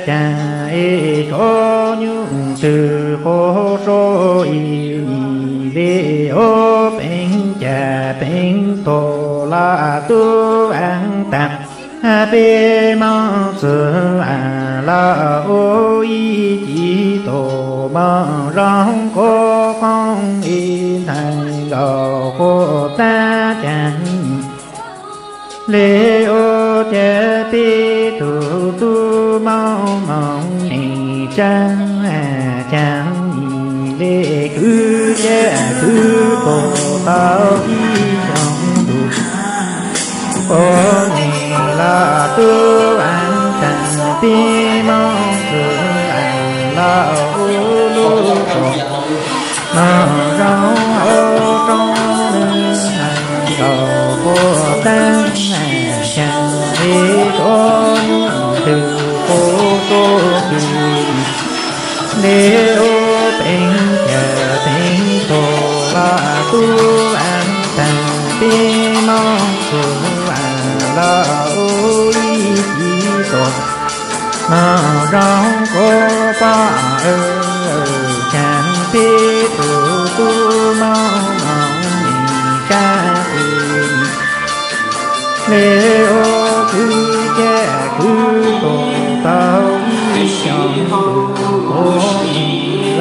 Caag ib tsob nyuj twg quas sub ib nyuj le ub, peev caag peev tug lug tub vaam taag, peb moog txug lug ub ib ci tug moog zoo quas qooj ib ntxhais nkaus quas taab caag le ub, ca peb tug tub moog moog neej tsaa caag le kwv ca kwv tug tau ib xyoos lug ua neej lug tub vaam taag, peb moog txug lug ub lug tug moog zoo hauv roob le nkaus quas taab caag le tsob nyuj twg quas sub ib nyuj le ub, peev caag peev tug lug tub vaam taag, peb moog txug lug ub ib ci tug moog zoo quas poj caag, peb tug tub moog moog neej tsaa le ub, kwv ca kwv tug tau ib xyoos lug ua neej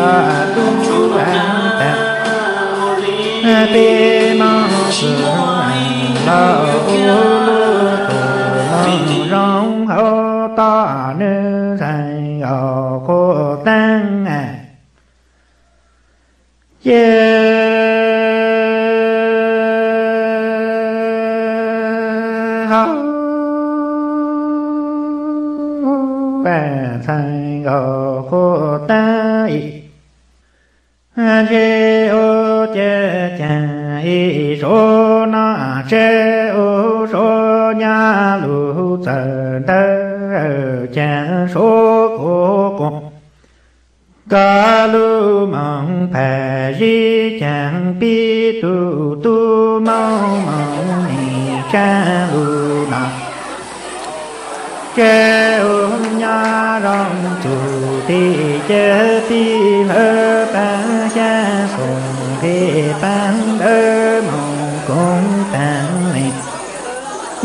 lug tub vaam taag, peb moog txug lug ub lug tug moog zoo hauv toj nwg ntxhais nkaus quas taab ces hauv ntxhais nkaus quas taab ib, ntshe ua cas caag ib tsob noj tseb ua tsob nyab lug txawm ntawd, caag tsob quas quas koj lug moog pham zib, caag peb tug tub moog moog neej tsaa lug noj tseb ua nyab zoo txug tej caj tij lawv paab xyaa xoom tej paab ntawd moog koom taag le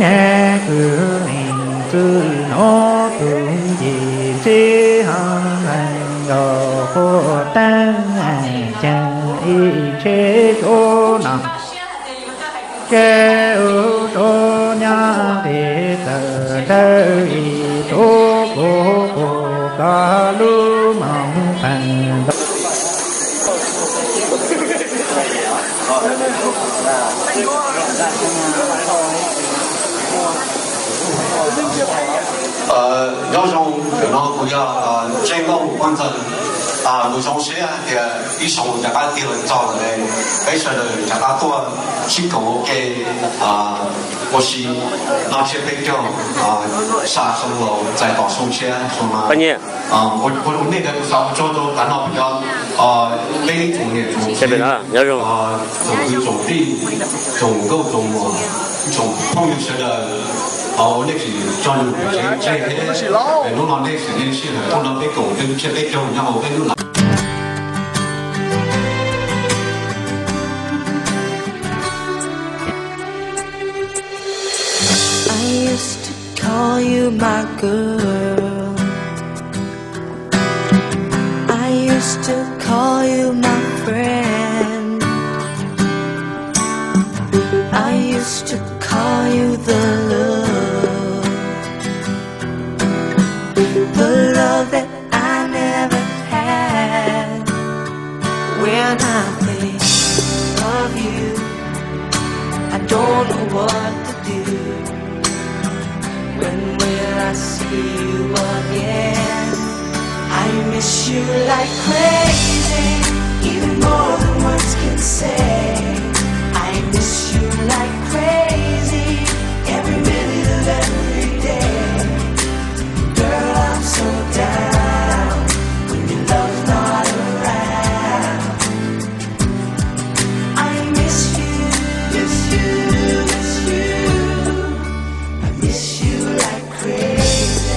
nyab kwv leej txwj nuav tug nce ntxheb ho ntxhais nkaus quas taab caag ib ntshe tsob noj tseb ua tsob nyab tes txawm ntawd ib tsob quas quas koj lug moog pham ntawd. Nyob zoo, ntawm no kuv yog Tseb Nkauj Paj Ntxawg. Kuv zoo siab hais tias ib xyoo rov qab tig los txog lawm, peb sawv daws rov qab tuaj sib koom ua ke ua si noj tsiab peb caug, xa xyoo laus txais tos xyoo tshiab xyoo no. Ua nej ntawd kuv xav ua tsaug rau tav no peb cov, peb tsoom niam tsoom txiv, tsoom kwv tsoom tij, tsoom nkauj tsoom muam, tsoom phooj ywg sawv daws, ua nej tsim txom nyem peb tsev thiab. Hnub no nej tsim nej sij hawm tuaj nrog peb koom tsiab peb caug nyob hauv peb lub laj. I used to call you my girl. I used to call you my friend. I used to call you the love, the love that I never had. When I think of you, I don't know what to do. When will I see you again? I miss you like crazy, even more than words can say. I miss you like crazy, every minute of every day. Girl, I'm so down when your love's not around. I miss you, miss you, miss you. I miss you like crazy.